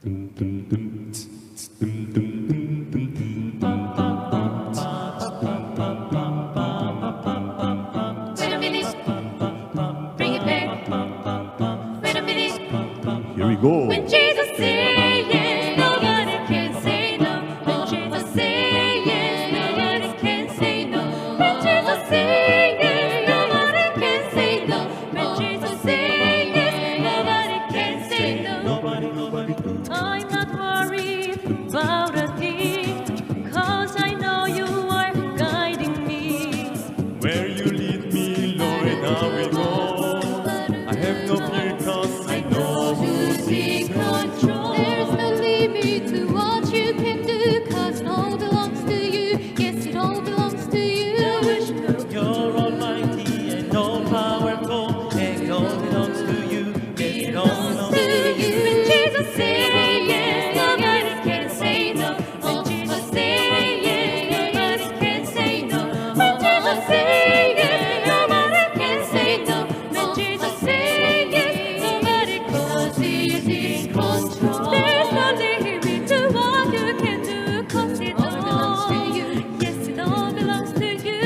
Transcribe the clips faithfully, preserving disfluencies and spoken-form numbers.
Wait a minute. Bring it back. Wait a minute. Here we go. When Jesus say yes, nobody can say no. When Jesus say yes, nobody can say no. When Jesus say yes, nobody can say no. When Jesus say yes, nobody can say no. Nobody, nobody. I'm not worried about a thing, 'cause I know you are guiding me. Where you lead me, Lord, I will go. I have no fear, 'cause I know who's in control. There's no limit to what you can do, 'cause it all belongs to you. Yes, it all belongs to you. You're almighty and all powerful, and it all belongs to you. Yes, it all belongs to you. When Jesus say yes, nobody can say no. When Jesus say yes, nobody can say no. When Jesus say yes, nobody can say no. When Jesus say yes, nobody can say no. There's no limit to what you can do, 'cause it all belongs to you. Yes, it all belongs to you.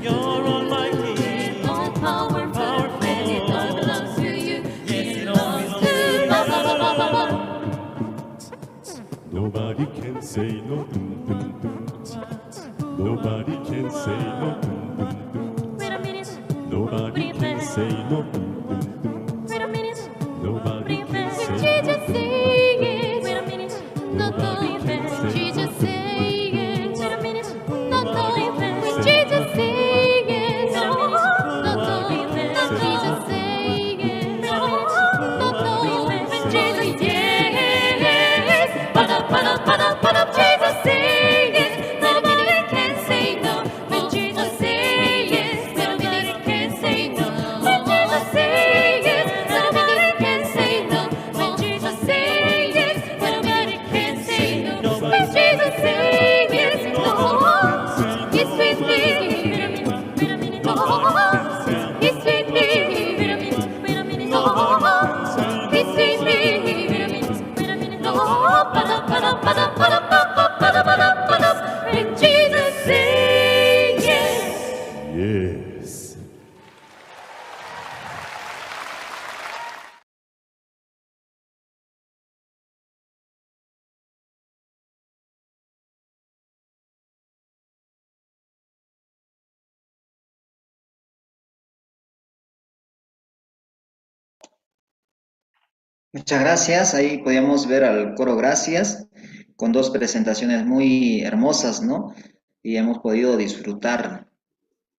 You're almighty, all powerful, and it all belongs to you. Yes, it all belongs to you. Nobody can say no. Dum, dum, dum. Nobody can say no. Dum, dum, dum. Wait a minute. Nobody can say no. Dum, dum, dum. Wait a minute. Nobody can say no. Jesus say yes. Wait a minute. Nobody can say no. Jesus say yes. Wait a minute. Nobody can say no. Jesus say yes. Wait a minute. Nobody can say no. Jesus say yes. Wait a minute. Nobody can say no. Jesus say yes. Ba-da, ba-da, ba-da, ba-da, Jesus say yes. Nobody can say no. When Jesus say yes, nobody can say no. When Jesus say yes, nobody can say no. When Jesus say yes, nobody can say no. When Jesus say yes, no. He's with me. Oh, he's with me. Oh, he's with me. When Jesus say yes. Yes. Muchas gracias. Ahí podíamos ver al coro Gracias con dos presentaciones muy hermosas, ¿no? Y hemos podido disfrutar.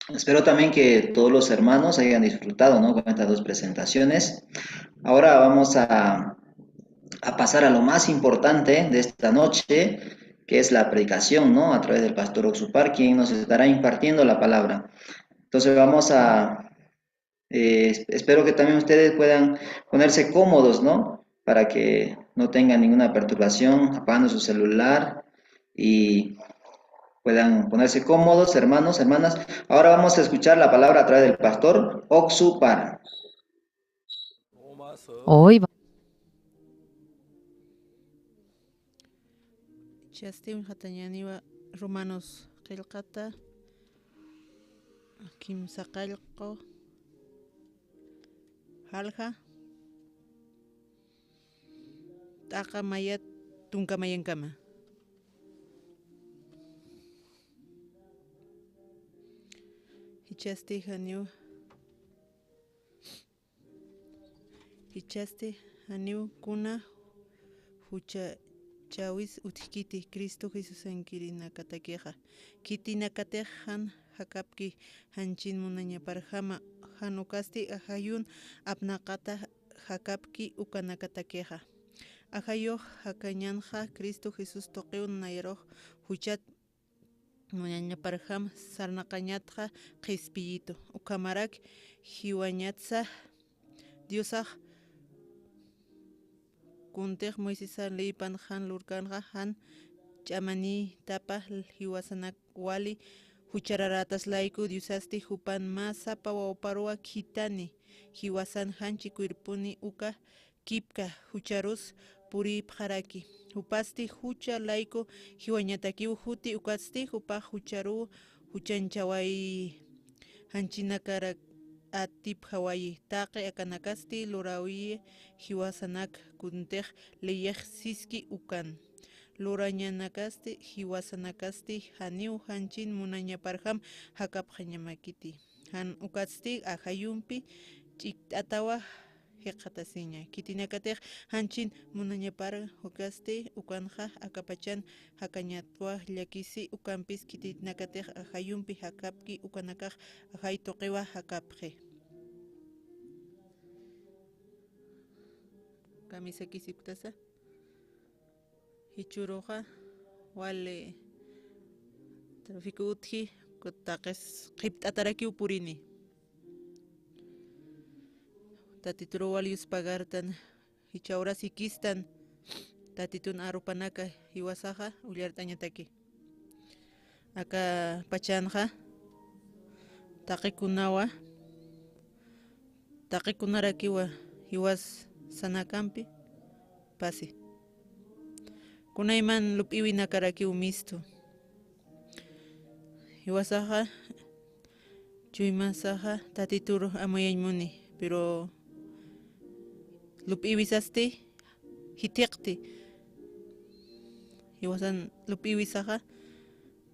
Espero también que todos los hermanos hayan disfrutado, ¿no? Con estas dos presentaciones. Ahora vamos a, a pasar a lo más importante de esta noche, que es la predicación, ¿no? A través del pastor Oxupar, quien nos estará impartiendo la palabra. Entonces vamos a, eh, es-, espero que también ustedes puedan ponerse cómodos, ¿no? Para que no tengan ninguna perturbación, apagando su celular y puedan ponerse cómodos, hermanos, hermanas. Ahora vamos a escuchar la palabra a través del pastor Oxupar. Hoy va- Chasti uñjatañaniwa Romanos qillqata, kimsa qallqu, jalja, t'aqa mayat tunka mayankama. Jichhasti janiw Jichhasti janiw kuna juchachäwis utjkiti Cristo Jesusankirinakatakixa. Khitinakatix jan jakapki janchin munañaparjama, jan ukasti ajayun apnaqata jakapki ukanakatakixa. Ajayux jakañanxa Cristo Jesús tuqiw nayarux juchat munañaparjam sarnaqañatxa qhispiyitu. Ukhamarak jiwañatsa Diosax kuntix Moisesa leypan jan lurkanxa jan ch'amanïtapa jiwasanak wali juchararätas layku Diosasti jupan mä sapa wawparuwa khithani jiwasan janchi cuerponi uka kipka jucharus puripxaraki. Jupasti jucha layku jiwañatakiw juti, ukatsti jupax jucharuw juchanchaway. Janchinakarak atipjawayi, taqi akanakasti lurawiyi jiwasanak kuntix liyix siski ukan. Lurañanakasti jiwasanakasti janiw janchin munañaparjam jakapxañamakiti. Jan ukatsti ajayumpi ch'ikt'atawa jikxatasiña. Khitinakatix janchin munañapar jukasti ukanxa akapachan jakañatwa llakisi, ukampis khitinakatix ajayumpi jakapki ukanakax ajay tuqiwa jakapxi. Kamisakisipktasa. Jichhüruxa wali tráfico utji, taqis qhipt'atarakiw purini. Tatituruw wal yuspagartan, jichha uras jikistan, tatitun arupanaka jiwasaxa ullart'añataki. Aka pachanxa taqikunawa, taqikunarakiwa jiwasanakampi pasi. Kunayman lup'iwinakarakiw mistu. Jiwasaxa, chuymasaxa, tatitur amuyañ muni, pero lup'iwisasti jithiqti. Jiwasan lup'iwisaxa,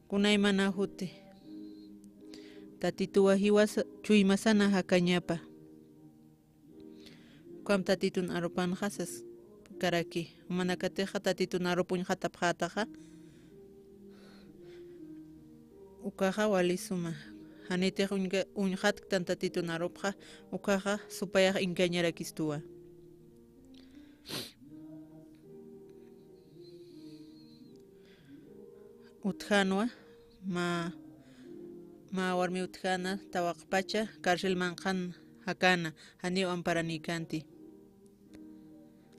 kunayman ajuti. Tatituwa jiwasa, chuymasana jakañapa. Ukham tatitun arupanxa saskaraki. Jumanakatixa tatitun arup uñxatapxätaxa. Ukaxa wali suma. Janitix uñka-, uñxatktan tatitun arupxa, ukaxa supayax inkañarakistuwa. Utjänwa, mä, mä warmi utjäna, tawaqpacha, carcel manqhan jakäna, janiw amparanïkänti.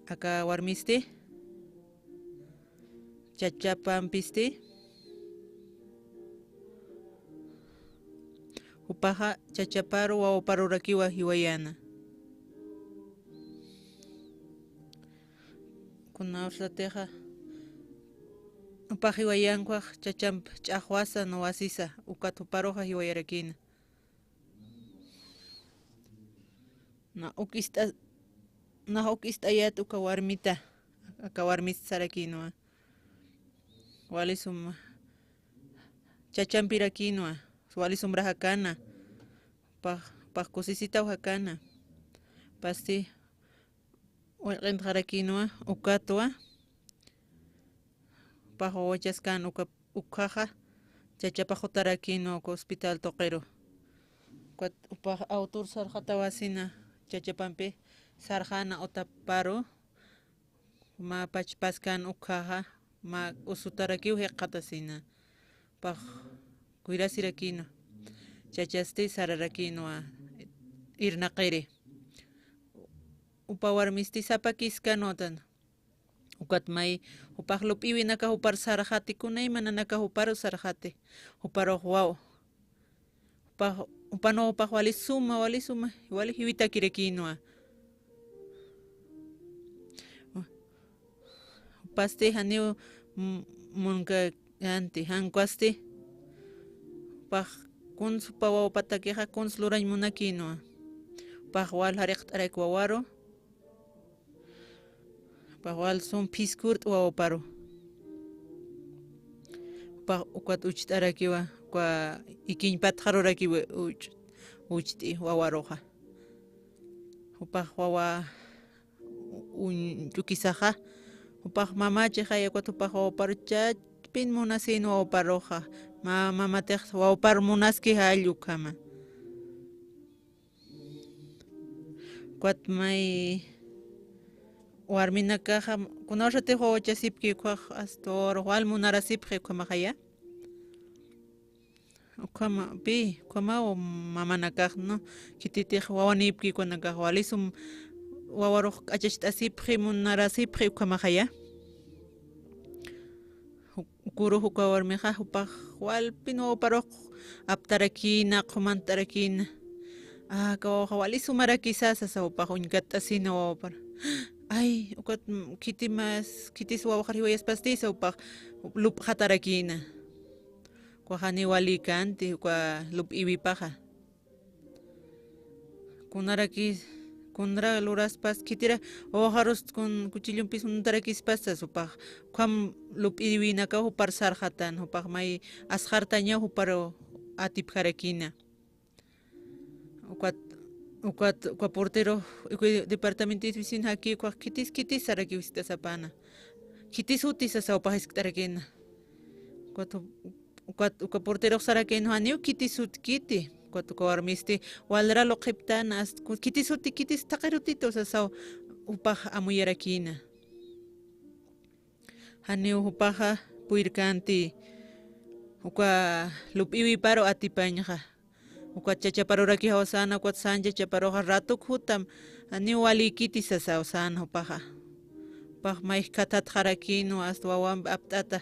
Aka warmisti, chachapampisti, jupaxa chachaparu wawaparurakiwa jiwayäna. Kunawsatixa, jupax jiwayänkax chachamp ch'axwasa, wasisa, ukat juparuxa jiwayarakïna. Na uk ist'a-, na uk ist'ayät uka warmita, aka warmist sarakïnwa. Wali sum chachampirakïnwa, wali sumra jakäna, pax, pax kusisitaw jakäna. Pasti, wayq'intxarakïnwa, ukatwa, pax wawachaskan uka, ukhaxa, chachapax jutarakïnwa uka hospital tuqiru. Ukat, upax autor sarxatawasina, chachapampi sarxäna utaparu, mä pachpaskan ukhaxa, mä usutarakiw jikxatasina. Pax, cuidasirakïnwa. Chachasti sararakïnwa, irnaqiri. Upa warmisti sapakiskan utan. Ukat may, jupax lup'iwinakax jupar sarxati, kunayman nanakax juparu sarxati. Juparux waw. Jupax, jupanwa jupax wali suma, wali suma, wali jiwitakirakïnwa. Jupasti janiw m-, munkänti, jan ukwasti. Jupax kuns jupa wawapatakixa kuns lurañ munakïnwa. Jupax wal jariqt'arak wawaru. Jupax wal sum phiskurt'u wawaparu. Jupax ukat ucht'arakiwa, uka ikiñ patxarurakiwa uch-, ucht'i wawaruxa. Jupax wawa uñ-, ch'ukisaxa, jupax mamachixay ukat jupax wawaparu chachpin munasïn wawaparuxa. Ma-, mamatix wawapar munaski jall ukhama. Ukat may warminakaxa, kunawsatix wawachasipki ukhax astur wal munarasipxi ukhamaxaya. Ukhama, pï, ukhamaw mamanakax, ¿no? Khititix wawanïpki ukanakax, wali sum wawarux k'achacht'asipxi, munarasipxi ukhamaxaya. Ju-, ukurux uka warmixa, jupax walpin wawaparux aptarakïna, qhumantarakïna. Ah, aka wawaxa wali sumarakisa sasa, jupax uñkatt'asïna wawapar. ay, ukat, mm, khiti mas, khitis wawaxar jiwayaspasti sasa jupax lup'xatarakïna. Ukax janiw walikanti, uka lup'iwipaxa. Kunaraki, kunra luraspas, khitira wawaxarus kun kuchillumpis juntarakispasta sasa jupax, ukham lup'iwinakaw jupar sarxatan, jupax may asxartañaw jupar atipjarakïna. Ukat, ukat, uka portero, uka departamento de vecino jaki, ukax khitis, khitis sarakiw jiskt'asapana. Khitis juti sasa jupax jiskt'arakïna. Ukat, ukat, uka porterox sarakïna, janiw khitis jutkiti. Ukat uka warmisti, walra luqhiptana, ast-, khitis juti, khitis thaqhirutitu sasaw jupax amuyarakïna. Janiw jupaxa purirkanti uka lup'iwiparu atipañxa. Ukat chachaparuraki jawsäna, ukat sän chachaparuxa ratuk jutam, janiw walikiti sasaw sän jupaxa. Jupax mayjkathatxarakïnwa, ast wawampi apt'ata.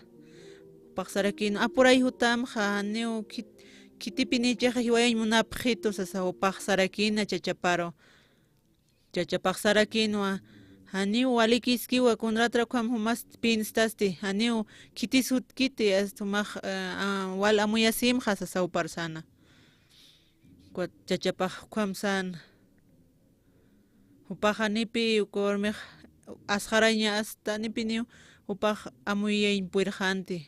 Jupax sarakïnwa, apuray jutamxa, janiw khit-, khitipinichixa jiwayañ munapxitu sasa jupax sarakïna chachaparu. Chachapax sarakïnwa, janiw walikiskiwa, kunratra ukham jumasti pinstasti, janiw khitis jutkiti, ast jumax, eh, a, wal amuyasimxa sasa jupar säna. Ukat chachapax ukham säna. Jupax janipi uka warmix asxaraña, ast janipiniw jupax amuyañ purirxänti.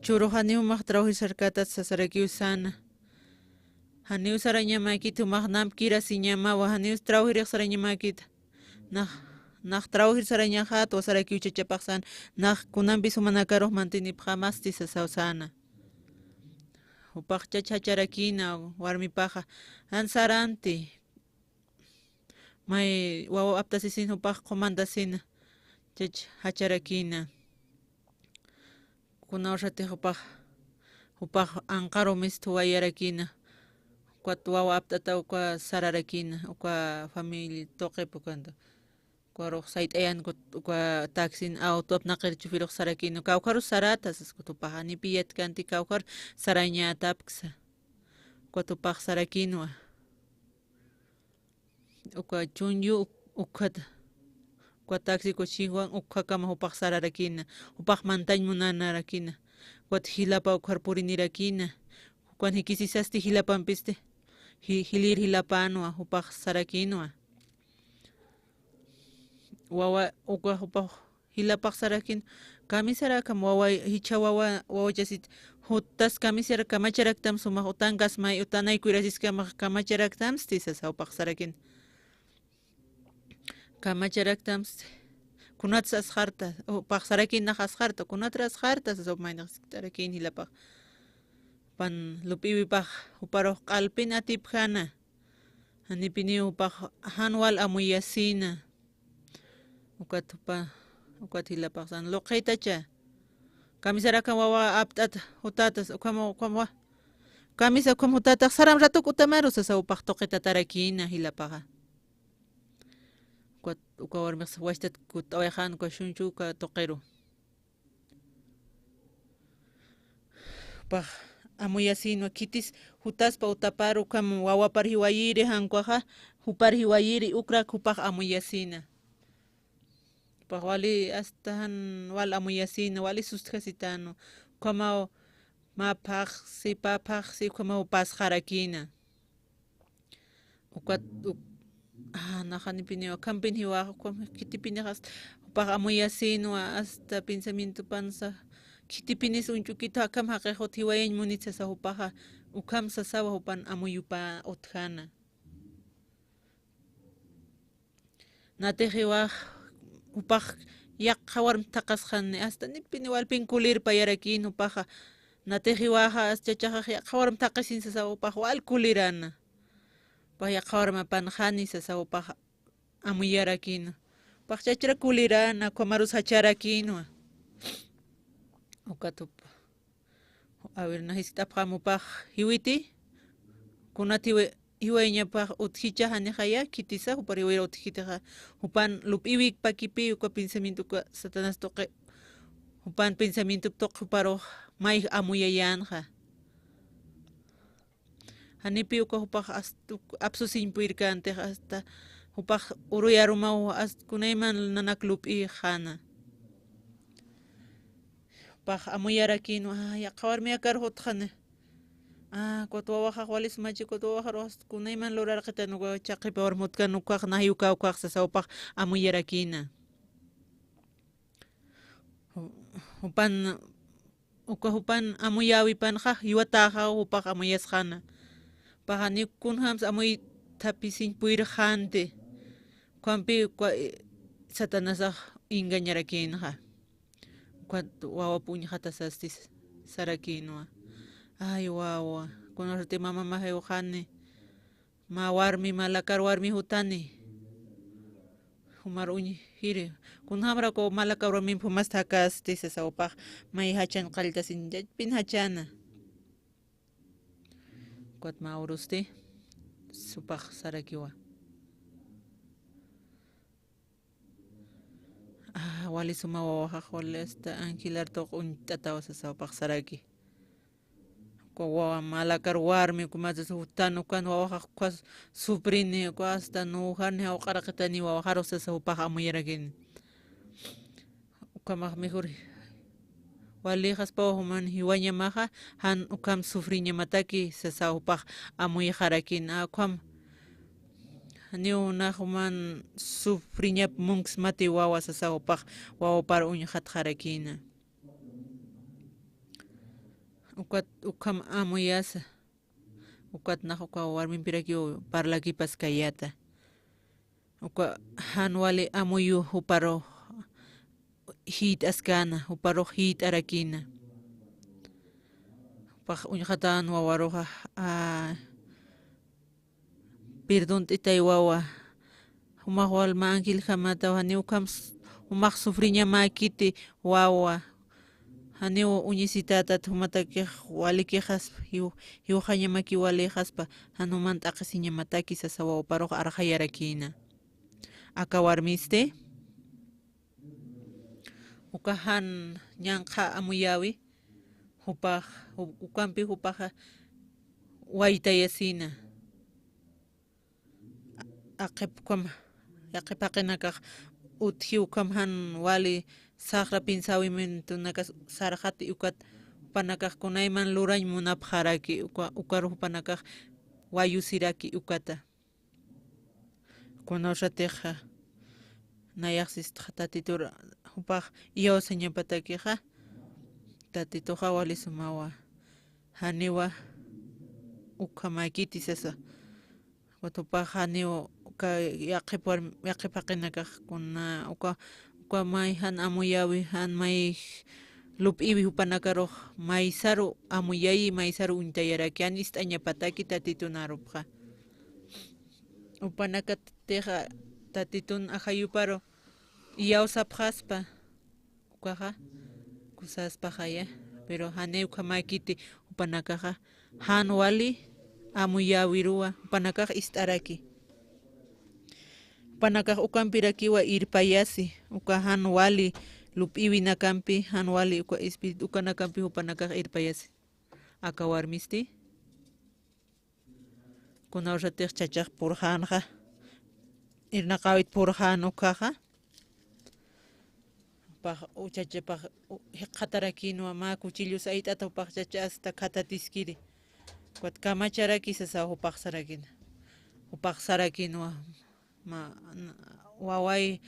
Churux janiw jumax trawjir sarkätat sasarakiw säna. Janiw sarañamäkit, jumax nampkirasiñamawa, janiw trawjirix sarañamäkit. Nax, nax trawjir sarañaxätwa sarakiw chachapax säna. Nax kunampis jumanakarux mantinipxämasti sasaw säna. Jupax chach jacharakïna warmipaxa. Jan saranti. May wawa aptasisin jupax qhumantasina, chach jacharakïna. Kunawsatix jupax, jupax anqaru mist wayarakïna. Ukat wawa apt'ata uka sararakïna, uka familia tuqip ukanta. Ukarux sayt'ayan kut-, uka taxin auto apnaqir chufirux sarakïna. Kawkharus sarata, sas kut jupax janipi yatkanti kawkhar sarañätapksa. Ukat jupax sarakïnwa. Uka chunllu uk-, ukhata. Uka taxi kuchiwan ukhakama jupax sararakïna. Jupax mantañ munanarakïna. Ukat jilapa ukhar purinirakïna. Ukan jikisisasti jilapampisti. Ji-, jilir jilapänwa, jupax sarakïnwa. Wawa, uka jupax jilapax sarakïn, kamisarakham wawa, jichha wawa, wawachasit, juttas kamisara kamacharaktam sumax utankas may utanaykuyrasiskamax kamacharaktamsti sasa jupax sarakïn. Kamacharaktamsti. Kunats asxarta, jupax sarakïn nax asxarta, kunatra asxarta sasa jupax maynax sikt'arakïn jilapax. Jupan lup'iwipax, juparux q'alpin atipjana. Janipiniw jupax jan wal amuyasina. Ukat jupa, ukat jilapax san, luqhitacha. Kamisarakham wawa apt'ata, jutatas, ukham, ukham wa-, kamisa ukham jutatax saram ratuk utamaru sasa jupax tuqitatarakïna jilapaxa. Ukat, uka warmix wachtat kutt'awayxän, uka chunllu, uka tuqiru. Jupax amuyasïnwa, khitis jutaspa utaparu, ukham wawapar jiwayiri, jan ukaxa jupar jiwayiri, ukrak jupax amuyasïna. Jupax wali asta jan wal amuyasïna, wali sustjasitänu. Ukhamaw mä phaxsi, pä phaxsi, ukhamaw pasxarakïna. Ukat, uk-, ah, nax janipiniw, akhampin jiwax, ukham khitipinix hasta, jupax amuyasïnwa, hasta pensamientopansa, khitipinis uñch'ukit akham jaqix ut jiwayañ munit sasa jupaxa, ukham sasawa jupan amuyupa utjana. Natix jiwax, jupax yaqha warm thaqasxani, hasta janipini walpin kulirpayarakïn jupaxa, natix jiwaxa, hasta chachaxax yaqha warm thaqisin sasa jupax wal kulirana. Jupax yaqha warm apanxani sasa jupax amuyarakïna. Jupax chachra kulirana, ukhamarus jacharakïnwa. Ukat jupa. A ver, nax jiskt'apxam jupax jiwiti, kunat jiwa-, jiwayañapax utjicha janixaya, khitisa, jupar jiwayir utjitixa, jupan lup'iwikpakipi, uka pensamiento, uka Satanás tuqi, jupan pensamiento tuqi juparux mayj amuyayänxa. Janipi uka jupax hasta uk-, apsusiñ purirkäntix hasta jupax uruyar umaw, ast kunayman nanak lup'ixäna. Jupax amuyarakïnwa, ay, yaqha warmi akar jutxani. Ah, ukat wawaxax wali sumachi, ukat wawaxarux ast kunayman lurarqitan, uka chaqipawar jutkan, ukax nax uka, ukax sasa jupax amuyarakïna. Ju-, jupan, uka jupan amuyäwipanxa, jiwatäxaw jupax amuyasxäna. Jupax janiw kunjams amuy thapisiñ purirxänti. Ukhampi uka, eh, Satanasax engañarakïnxa. Ukat wawap uñxatasasti sarakïnwa. Ay, wawa, kunasati mama mä jiwxani. Mä warmi, mä lakar warmi jutani. Jumar uñjiri. Kunjamrak uka mä lakar warmimp jumasta jakasti sasa jupax, may jachan qalltasin, yallpin jachäna. Ukat mä urusti, jupax sarakiwa. Ah, wali suma wawaxax, wali asta angelar tuq uñt'ataw sasa jupax saraki. Uka wawa, mä lakar warmi, uka mä sasa jutan, ukan wawaxax uka sufrini, uka asta nujarni jawq'araqitani wawaxarux sasa jupax amuyarakini. Ukhamax mejor walïxaspaw juman jiwañamaxa, jan ukham sufriñamataki sasa jupax amuyxarakini. A, ukham janiw nax juman sufriñap munksmati wawa sasa jupax wawapar uñxatxarakïna. Ukat ukham amuyasa, ukat nax uka warmimpirakiw parlakipaskayäta. Uka jan wali amuyu juparux jït'askäna, juparux jït'arakïna. Jupax uñxatän wawaruxa, a, perdont'itay wawa. Jumax wal mä angeljamataw, janiw ukham s-, jumax sufriñamäkiti wawa. Janiw uñisitätat jumatakix walikixaspa, jiw-, jiwxañamaki walïxaspa, jan juman t'aqhisiñamataki sasa wawaparux arxayarakïna. Aka warmisti, uka jan ñanqha amuyäwi, jupax, ju-, ukampi jupaxa waytayasïna. Aqhip ukham, aqhip jaqinakax utji ukham jan wali saxra pensamientonakas sarxati, ukat jupanakax kunayman lurañ munapxaraki, uka, ukar jupanakax wayusiraki ukata. Kunawsatixa nayax sistxa Tatitur jupax iyawsañapatakixa, Tatituxa wali sumawa, janiwa ukhamäkiti sasa. Ukat jupax janiw uka yaqhip warm-, yaqhip jaqinakax kuna uka, uka may jan amuyäwi, jan may lup'iwi jupanakarux maysaru amuyayi, maysaru uñtayaraki, jan ist'añapataki Tatitun arupxa. Jupanakatixa Tatitun ajayuparu iyawsapxaspa, ukaxa kusaspaxaya, pero janiw ukhamäkiti jupanakaxa, jan wali amuyäwiruwa jupanakax ist'araki. Jupanakax ukampirakiwa irpayasi, uka jan wali lup'iwinakampi, jan wali uka espíritu ukanakampi jupanakax irpayasi. Aka warmisti, kunawsatix chachax purxänxa, irnaqäwit purxän ukkhaxa, pax, u chachapax, u, jikxatarakïnwa mä cuchillo sayt'ata, jupax chacha asta khatatiskiri. Ukat kamacharaki sasa jupax sarakïna. Jupax sarakïnwa, mä, n-, waway,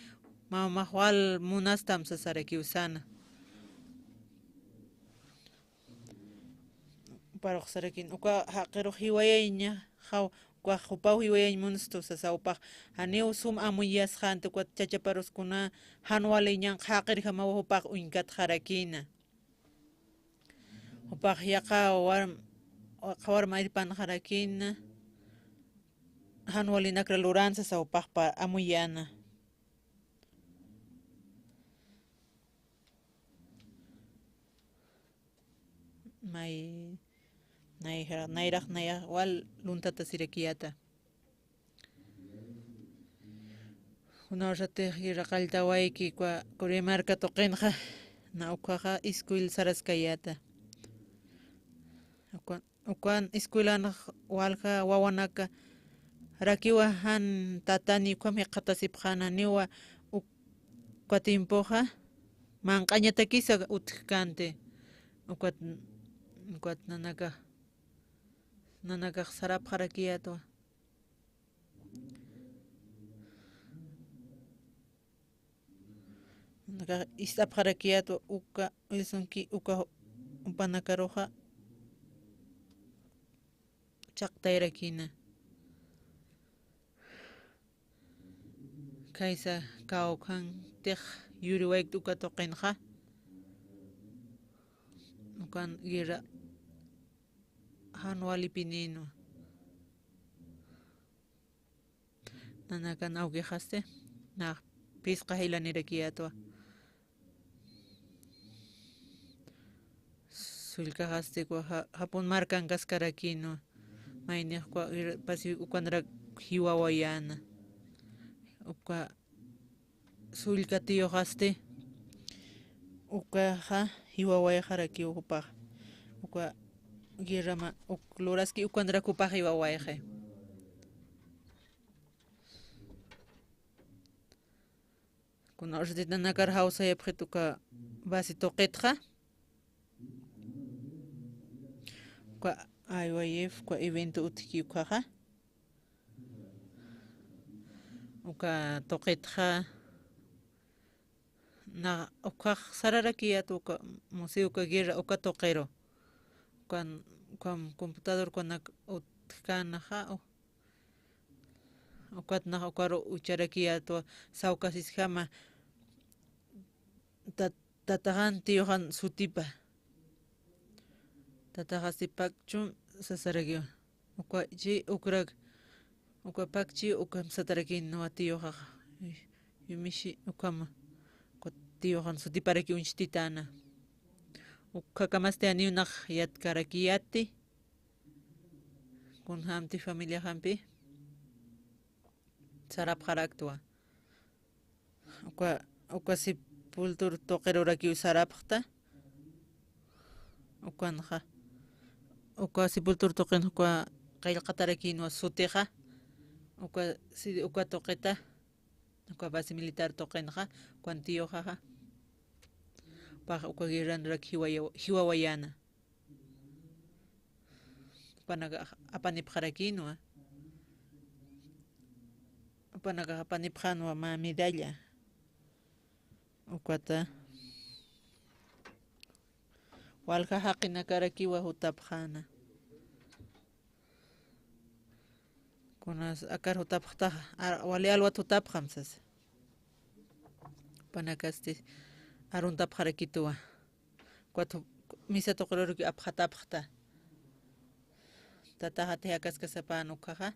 mä, mamax wal munastam sasarakiw säna. Juparux sarakïn, uka jaqirux jiwayaña, jaw, uka jupaw jiwayañ munstu sasa jupax, janiw sum amuyasxänti, ukat chachaparus kuna jan wali ñanqha jaqirjamaw jupax uñkatxarakïna. Jupax yaqha warm-, yaqha warma irpanxarakïna, jan walinakra lurän sasa jupaxpa amuyäna. May, nayra, nayrax nayax wal luntatasirakiyäta. Kunawsatix raqalltawayki, uka Corea marka tuqinxa, na ukkhaxa escuel saraskayäta. Uka Ukan escuelanx walja wawanaka rakiwa jan tatani ukham jikxatasipxäna, janiwa uka tiempoxa manq'añatakisa utjkänti. Ukat, ukat nanakax, nanakax sarapxarakiyätwa. Nanakax ist'apxarakiyätwa uka, Wilson ki uka jupanakaruxa chaqtayrakïna. Khaysa kawkhantix yuriwaykta uka tuqinxa. Ukan guerra jan walipinïnwa. Nanakan awkixasti, nax phisqa jilanirakiyätwa. Sullkaxasti uka ja-, japun markankaskarakïnwa. Maynix uka ir-, pasi ukanrak jiwawayäna. Uka sullka tiyuxasti, ukaxa jiwawayxarakiw jupax. Uka guerrama, uk luraski ukanrak jupax jiwawayxi. Kuna ursitit nanakar jawsayapxit uka basi tuqitxa. Uka I Y F, uka evento utjki ukaxa. Uka tuqitxa. Na, ukax sararakiyät uka, museo uka guerra, uka tuqiru. Ukan, ukan computador ukanak utjkänxa, u-, Ukat nax ukaru ucharakiyätwa sawkasisjama tat-, tataxan tiyuxan sutipa. Tataxasti pakchum sasarakiwa. Uka chi ukrak, uka pakchi ukham satarakinwa tiyuxaxa. Yumisi ukhama. Uka tiyuxan sutiparaki uñstitäna. Ukhakamasti janiw nax yatkarakiyäti. Kunjamti familiaxampi sarapxaraktwa. Uka, uka sepultur tuqirurakiw sarapxta. Ukanxa. Uka sepultur tuqin uka qillqatarakïnwa sutixa. Uka si-, uka tuqita. Uka base militar tuqinxa. Ukan tiyuxaxa. Pax uka guerranrak jiwaya-, jiwawayäna. Jupanakax apanipxarakïnwa. Jupanakax apanipxänwa mä medalla. Ukata. Walja jaqinakarakiwa jutapxäna. Kunas akar jutapxtaxa, ar-, wali alwat jutapxam sasa. Jupanakasti aruntapxarakituwa. Ukat misa tuqirurki apxatapxta. Tataxati jakaskasapän ukhaxa.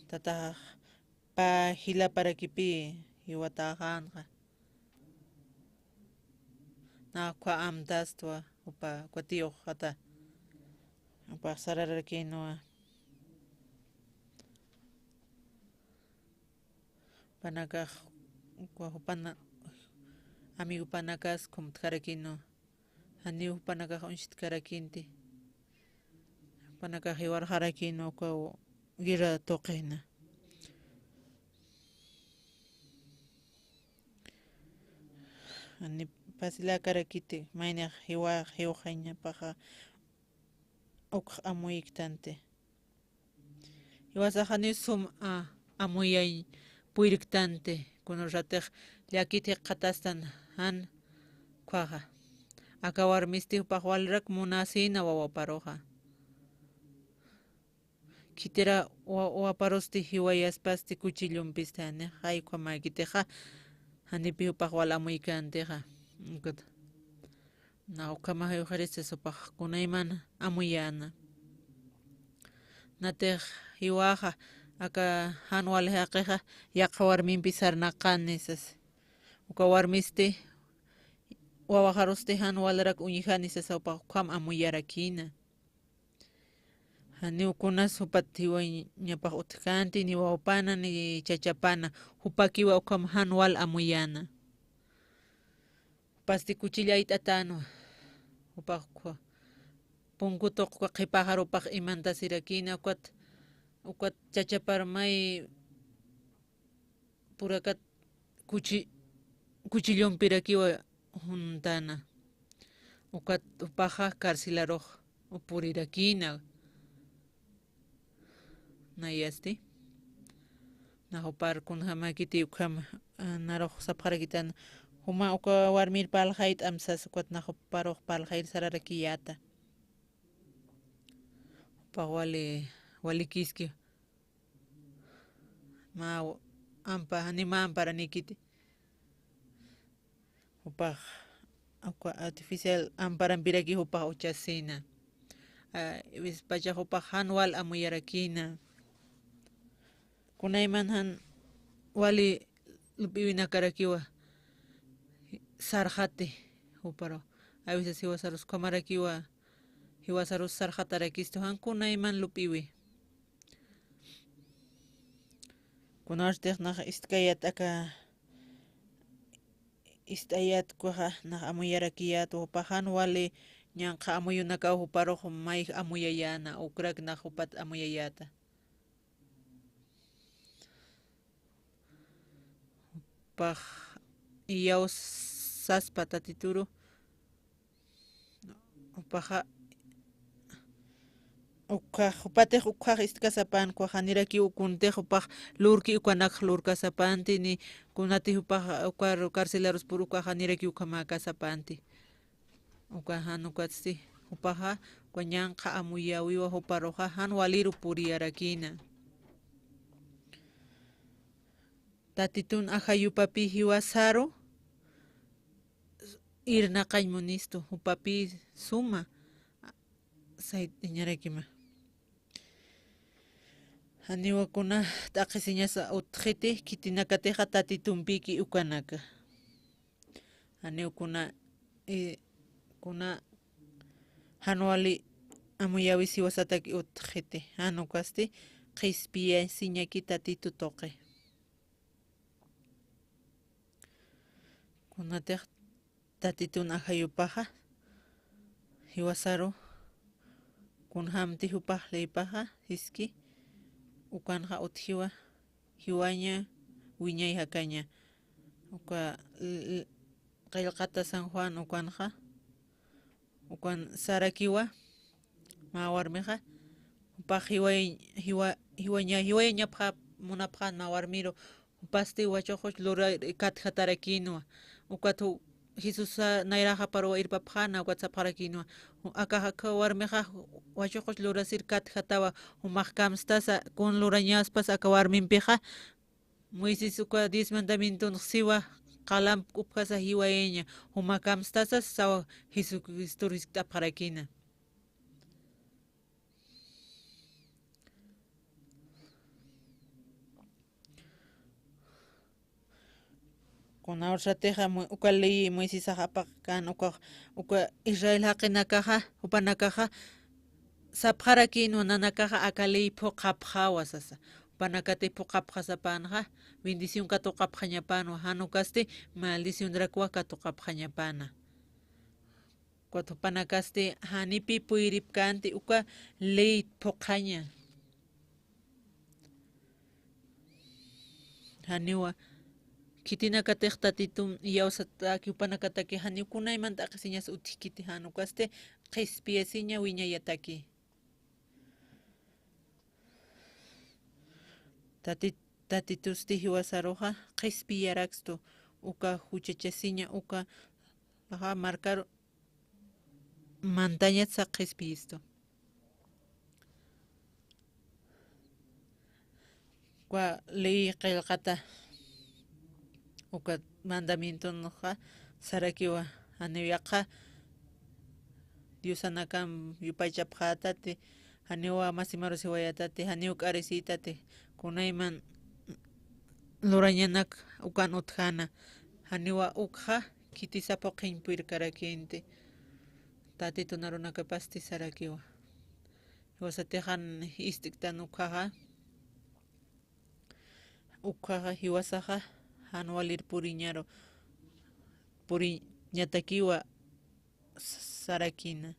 Tataxax pä jilaparakipï jiwatäxänxa. Na ukha amtastwa, jupa, jupa tiyuxata. Jupax sararakïnwa. Jupanakax, uka jupana-, amigopanakas khumtjarakïnwa. Janiw jupanakax uñstkarakïnti. Jupanakax jiwarxarakïnwa uka guerra tuqina. Jani pasilakarakiti, mayniq jiwa-, jiwxañapaxa ukx amuyktanti. Jiwasax janiw sum, a, amuyañ purirktanti, kuna ratix llakit jikxatastan jan ukhaxa. Aka warmisti jupax walrak munasïna wawaparuxa. Khitira wa-, wawaparusti jiwayaspasti kuchillumpista, jani jay ukhamäkitixa, janipï jupax wal amuykäntixa. Ukat. Na ukhama jiwxirista jupax kunaymana amuyäna. Natix jiwaxa aka jan wal jaqixa yaqha warmimpi sarnaqani sasa. Uka warmisti wawaxarusti jan walrak uñjani sasa jupax ukham amuyarakïna. Janiw kunas jupat jiwañapax utjkänti, ni wawpana, ni chachapana, jupakiwa ukham jan wal amuyäna. Jupasti kuchillayt'atänwa. Jupax ukha punku tuqka qhipaxarupax imantasirakïna ukat ukat chachapar may purakat kuchi-, kuchillumpirakiwa juntana. Ukat jupaxa carcelarux purirakïna. Nayasti. Nax jupar kunjamäkiti ukham, ah, narux sapxarakitana. Juma uka warmir parlxayt'am sas ukat nax juparux parlxayir sararakiyäta. Jupax wali, walikiski. Mä ampa, ni mä amparanikiti. Jupax, uka artificial amparampiraki jupax uchasina. Ah, wispacha jupax jan wal amuyarakina. Kunayman jan wali lup'iwinakarakiwa sarxati juparu. A veces jiwasarus ukhamarakiwa, jiwasarus sarxatarakistu jan kunayman lup'iwi. Kunartix nax istkayat aka, ist'ayat ukaxa nax amuyarakiyät, jupax jan wali ñanqha amuyunakaw juparux mayj amuyayäna, ukrak nax jupat amuyayäta. Jupax iyaw saspa Tatituru, jupaxa, ukhax, jupatix ukhax istkasapan, ukax janirakiw kuntix jupax lurki ukanakx lurkasapanti, ni kunatix jupax ukar carcelaruspur ukax janirakiw ukhamäkasapanti. Uka jan ukatsti, jupaxa, uka ñanqha amuyäwiwa juparuxa, jan waliru puriyarakina. Tatitun ajayupapi jiwasaru irnaqañ munistu, jupapi suma sayt'iñarakima. Janiwa kuna t'aqhisiñasa utjiti, khitinakatixa Tatitumpiki ukanaka. Janiw kuna, eh, kuna jan wali amuyäwis jiwasataki utjiti, jan ukasti qhispiyasiñaki Tatitu tuqi. Kunatix Tatitun ajayupaxa, jiwasaru, kunjamti jupax leypaxa, jiski, ukanxa utjiwa, jiwaña, wiñay jakaña. Uka, l-, l-, qillqata San Juan ukanxa, ukan sarakiwa, mä warmixa, jupax jiway-, jiwa-, jiwaña-, jiwayañapxä munapxän mä warmiru, jupasti wachuqux lura katjatarakïnwa. Ukat ju-, Jesusa nayraxaparuwa irpapxäna, ukat sapxarakïnwa. Ju-, akax aka warmixa wachuqux lurasir katjatawa, jumax kamstasa, kun lurañaspas aka warmimpixa, Moisés uka diez mandamientonx siwa, qalamp k'upjasa jiwayaña, juma kamstasa sawa Jesucristor jiskt'apxarakïna. Kunawsatixa mu-, uka ley Moisesax apaqkän, uka, uka Israel jaqinakaxa, jupanakaxa, sapxarakïnwa nanakaxa aka ley phuqhapxäwa sasa. Jupanakati phuqhapxasapänxa, bendición katuqapxañapänwa, jan ukasti maldicionrakwa katuqapxañapäna. Ukat jupanakasti janipi puyripkänti uka ley phuqhaña. Janiwa, khitinakatix Tatitum iyawsataki, jupanakataki janiw kunayman t'aqhisiñas utjkiti, jan ukasti qhispiyasiña wiñayataki. Tati-, Tatitusti jiwasaruxa qhispiyarakstu, uka juchachasiña, uka, axa, markaru mantañatsa qhispiyistu. Uka ley qillqata, uka mandamientonxa sarakiwa, janiw yaqha diosanakam yupaychapxätati, janiwa masimarus jiwayätati, janiw k'arisïtati, kunayman lurañanak ukan utjäna, janiwa ukxa khitisa phuqhiñ puyrkarakïnti. Tatitun arunakapasti sarakiwa. Jiwasatix jan ist'ktan ukhaxa, ukhaxa jiwasaxa jan walir puriñaru, puriñatakiwa s-, sarakïna.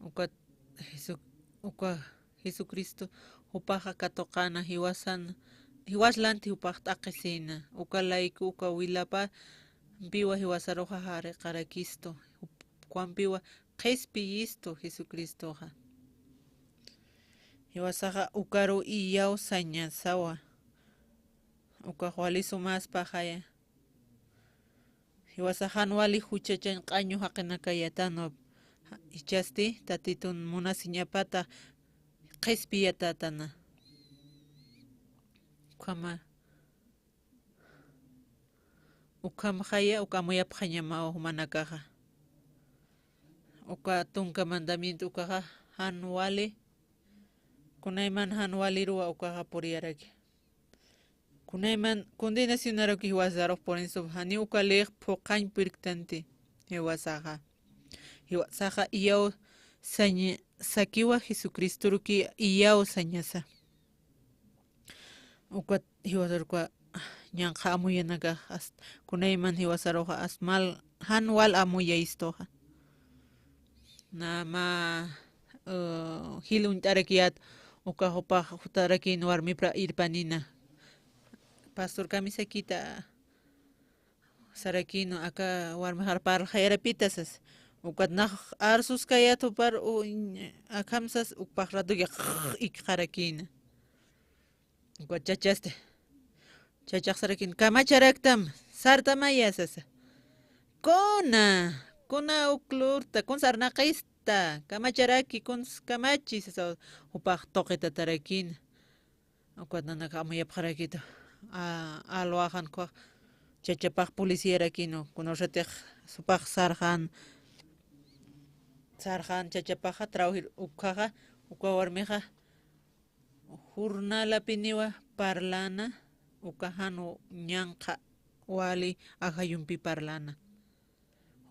Ukat Jesu-, uka Jesucristo jupaxa katuqana, jiwasan, jiwas lanti jupax t'aqhisina, uka layku uka wilapampiwa jiwasaruxa jariqarakistu, jup-, ukampiwa qhispiyistu Jesucristoxa. Jiwasaxa ukaru iyaw sañasawa, ukax wali sumaspaxaya. Jiwasax jan wali juchachañ q'añu jaqinakayatanwa, jichhasti Tatitun munasiñapata qhispiyatätana. Ukhama, ukhamxaya, uka amuyapxañamaw jumanakaxa. Uka tunka mandamiento ukaxa jan wali, kunayman jan waliruwa ukaxa puriyaraki. Kunayman condenacionaruki jiwasarux, por eso janiw uka leyx phuqañ pirktanti jiwasaxa. Jiwasaxa iyaw saña-, sakiwa Jesucristoruki iyaw sañasa. Ukat jiwasaruka ñanqha amuyanakax ast-, kunayman jiwasaruxa ast mal jan wal amuyayistuxa. Nama, eh, jil uñt'arakiyät, uka jupax jutarakin warmipra irpanina. Pastor, kamisakita sarakinu, aka warmixar parlxayarapita sas. Ukat nax arsuskayät jupar u-, akham sas, ukpax ratuki ikxarakina. Uka chachasti. Chachax sarakin, "Kamacharaktam, sartamaya," sasa. "Kuna, kuna uk lurta, kun sarnaqista, kamacharaki, kun kamachi," sasa, jupax tuqitatarakina. Ukat nanakax amuyapxarakitu. A, alwaxan ukax chachapax policiarakinu, kunawsatix jupax sarxan, sarxan chachapaxa, trabajir ukhaxa, uka warmixa, jornalapiniwa parlana, uka jan ñanqha wali ajayumpi parlana.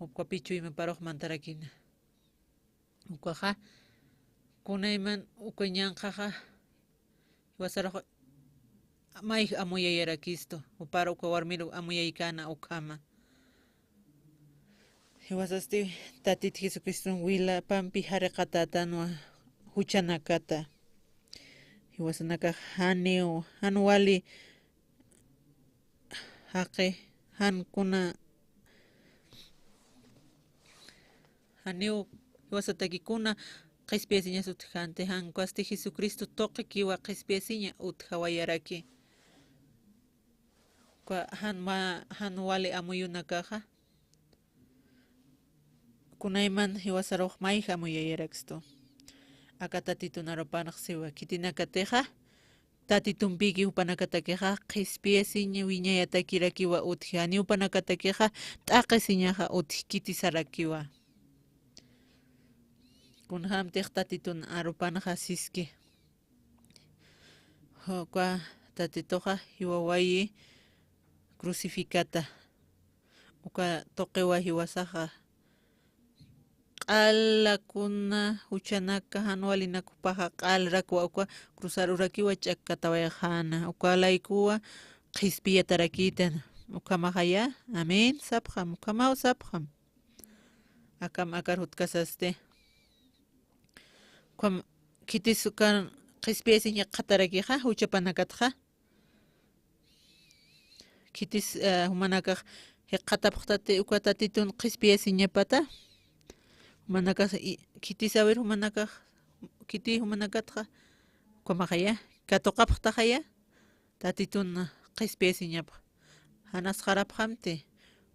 Ukapi chuymaparux mantarakina. Ukaxa, kunayman uka ñanqhaxa, jiwasarux mayj amuyayarakistu, jupar uka warmiru amuyaykäna ukhama. Jiwasasti Tatit Jesucriston wilapampi jariqatätanwa juchanakata. Jiwasanakax janiw, jan wali jaqi, jan kuna, janiw jiwasataki kuna qhispiyasiñas utjkänti, jan ukasti Jesucristo tuqikiwa qhispiyasiña utjawayaraki. Uka jan ma-, jan wali amuyunakaxa, kunayman jiwasarux mayj amuyayarakstu. Aka Tatitun arupanx siwa, khitinakatixa, Tatitumpiki jupanakatakixa, qhispiyasiñ wiñayatakirakiwa utji, janiw jupanakatakixa, t'aqhisiñaxa utji, khitisarakiwa. Kunjämtix Tatitun arupanxa siski. Uka Tatituxa jiwawayi crucificata. Uka tuqiwa jiwasaxa. Q'ala kuna juchanaka jan walinak jupaxa q'alrakwa uka cruzar urakiwa ch'akkatawayxäna. Uka laykuwa qhispiyatarakïtan. Ukhamaxaya. Amén. Sapxam. Ukhamaw sapxam. Akam akar jutkasasti. Ukham khitis ukan qhispiyasiñ jikxatarakixa, juchapanakatxa. Khitis, eh, jumanakax jikxatapxtati uka Tatitun qhispiyasiñapata. Jumanakax i-, khitis a ver jumanakax, khiti jumanakatxa. Ukhamaxaya, katuqapxtaxaya. Tatitun qhispiyasiñapxa. Janasxarapxamti,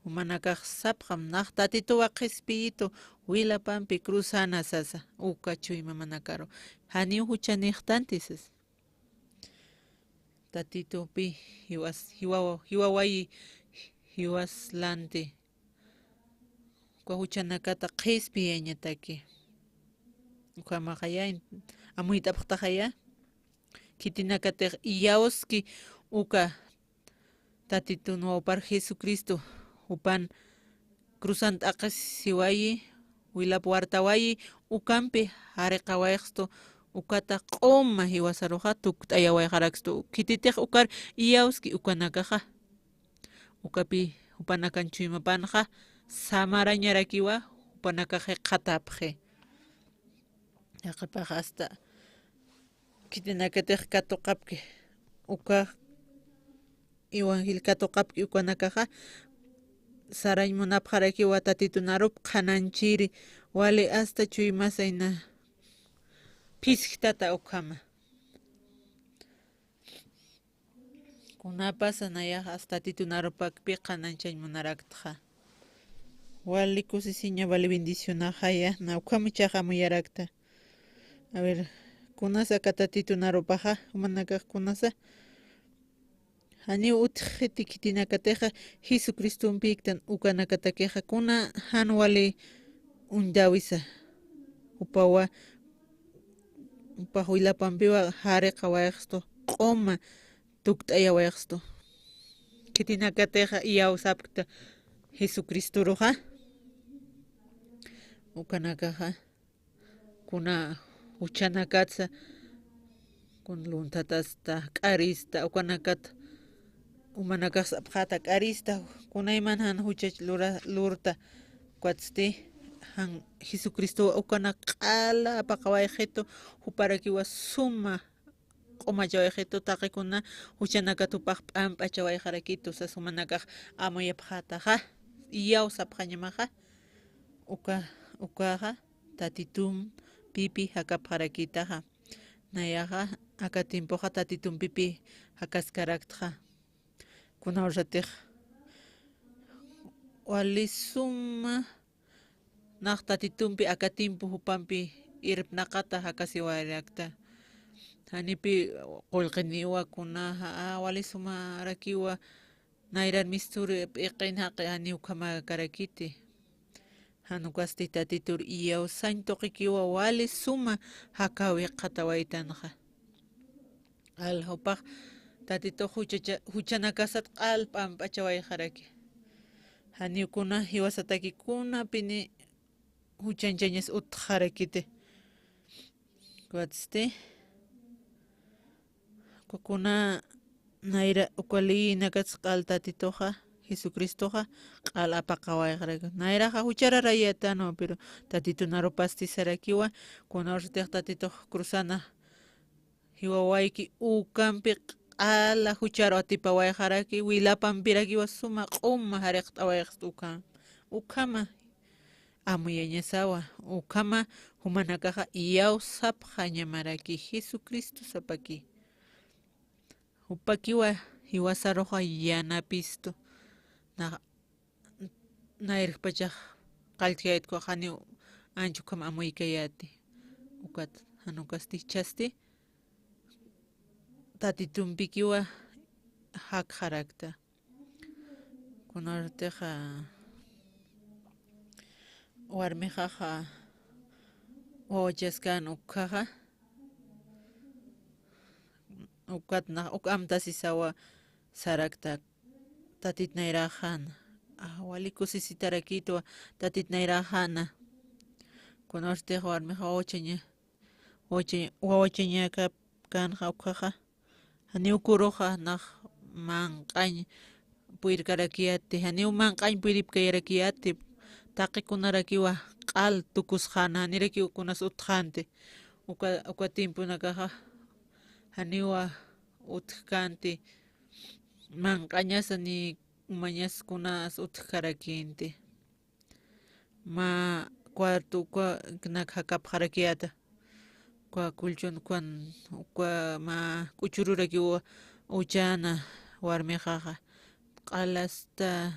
jumanakax sapxam, nax Tatituwa qhispiyitu, wilapampi cruzana sasa, uka chuymamanakaru. Janiw juchanïxtanti sasa. Tatitupi jiwas, jiwawa-, jiwawayi, jiwas lanti. Uka juchanakata qhispiyañataki. Ukhamaxaya, amuyt'apxtaxaya. Khitinakatix iyawski uka Tatitun wawpar Jesucristo, jupan cruzan t'aqhisiwayi, wilap wartawayi, ukampi jariqawayxstu, ukata q'uma jiwasaruxa tukt'ayawayxarakstu. Khititix ukar iyawski ukanakaxa. Ukapi jupanakan chuymapanxa samarañarakiwa, jupanakax jikxatapxi. Yaqhipax hasta Khitinakatix katuqapki uka, evangelio katuqapki ukanakaxa, sarañ munapxarakiwa Tatitun arup qhanañchiri, wali asta chuymasayna phiskhtata ukhama. Kunapasa nayaxa asta Tatitun arupakpi qhanañchañ munaraktxa. Wali kusisiña, wali bendicionaxaya, na ukhama ichaxa amuyarakta. A ver, kunasa aka Tatitun arupaxa, jumanakax kunasa. Janiw utjxiti khitinakatixa, Jesucristompïktan ukanakatakixa, kuna jan wali uñtawisa. Jupawa, jupax wilapampiwa jariqawayxstu, q'uma tukt'ayawayxstu. Khitinakatixa iyawsapkta Jesucristoruxa. Ukanakaxa, kuna juchanakatsa, kun lunthatasta, k'arista, ukanakat, jumanakax sapxäta k'arista, kunayman jan juchach lura-, lurta, ukatsti, jan Jesucristo ukanak q'ala apaqawayxitu, juparakiwa suma q'umachawayxitu, taqikuna juchanakat jupax p'amp'achawayxarakitu, sas jumanakax amuyapxätaxa, iyawsapxañamaxa, uka, ukaxa Tatitumpipi jakapxarakïtaxa. Nayaxa, aka tiempoxa Tatitumpipi jakaskaraktxa. Kuna urasatix wali suma nax Tatitumpi aka tiempo jupampi irpnaqata jakasiwarakta. Janipi qullqiniwa kunaxa, a, wali sumarakiwa, nayran mistur p'iqin jaqi, janiw ukhamakarakiti. Jan ukasti Tatitur iyawsañ tuqikiwa wali suma jakäwi qhatawaytanxa. Al jupax Tatitux juchacha-, juchanakasat q'al p'amp'achawayxaraki. Janiw kuna jiwasataki kunapini juchañchañas utjarakiti. Ukatsti, uka kuna nayra, uka leyinakats q'al Tatituxa, Jesucristoxa, q'al apaqawayxaraki. Nayraxa juchararayätanwa, pero Tatitun arupasti sarakiwa, kuna urasatix Tatitux cruzana jiwawayki ukampi q'ala jucharu atipawayxaraki, wilapampirakiwa suma q'uma jariqt'awayxstu ukham-, ukhama amuyañasawa, ukhama jumanakaxa iyawsapxañamaraki Jesucristo sapaki. Jupakiwa jiwasaruxa yanapistu, na-, nayrpachax qalltkayät ukax janiw ancha ukham amuykayäti. Ukat jan ukasti jichhasti Tatitumpikiwa jakxarakta. Kunartixa warmixaxa wawachaskan ukhaxa, ukat nax uk amtasisawa sarakta, Tatit nayraxana. A, wali kusisitarakitwa, Tatit nayraxana. Kunartix warmixa wawachaña, wawacha-, wawachañakapkanxa ukhaxa. Janiw ukuruxa nax manq'añ puyrkarakiyäti, janiw manq'añ puyripkayarakiyäti, taqikunarakiwa q'al tukusxäna, janirakiw kunas utjänti. Uka, uka tiemponakaxa janiwa utjkänti, manq'añasa ni umañas kunas utjkarakïnti. Mä cuarto ukanak jakapxarakiyäta. Uka colchón ukan, uka mä k'uchururakiw uchäna warmixaxa. Q'al asta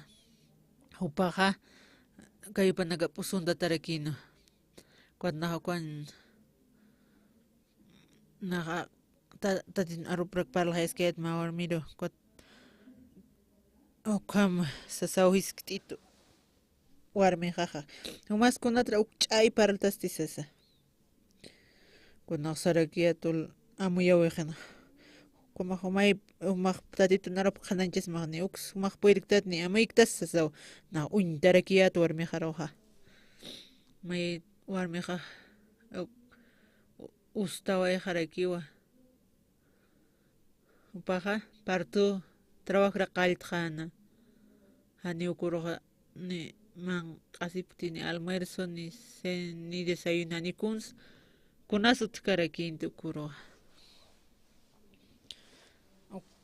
jupaxa kayupanakap usuntatarakïnwa. Ukat nax ukan naxa ta-, tatin aruprak parlaxayaskayät mä warmiru, ukat ukham sasaw jiskt'itu warmixaxa. Jumas kunatra uk ch'ay parltasti sasa. Kunax sarakiyät ul amuyawixina. Kumax jumay, jumax Tatitun arup qhanañchasmax ni uks, jumax puyrktat ni amuyktas sasaw. Nax uñtarakiyät warmixaruxa. May warmixa, u-, u-, ustawayxarakiwa. Jupaxa parto trabajra qalltxäna. Janiw ukuruxa ni manq'asipkti ni almuerzo, ni cen-, ni desayuno, ni kuns, kunas utjkarakïnti ukuruxa.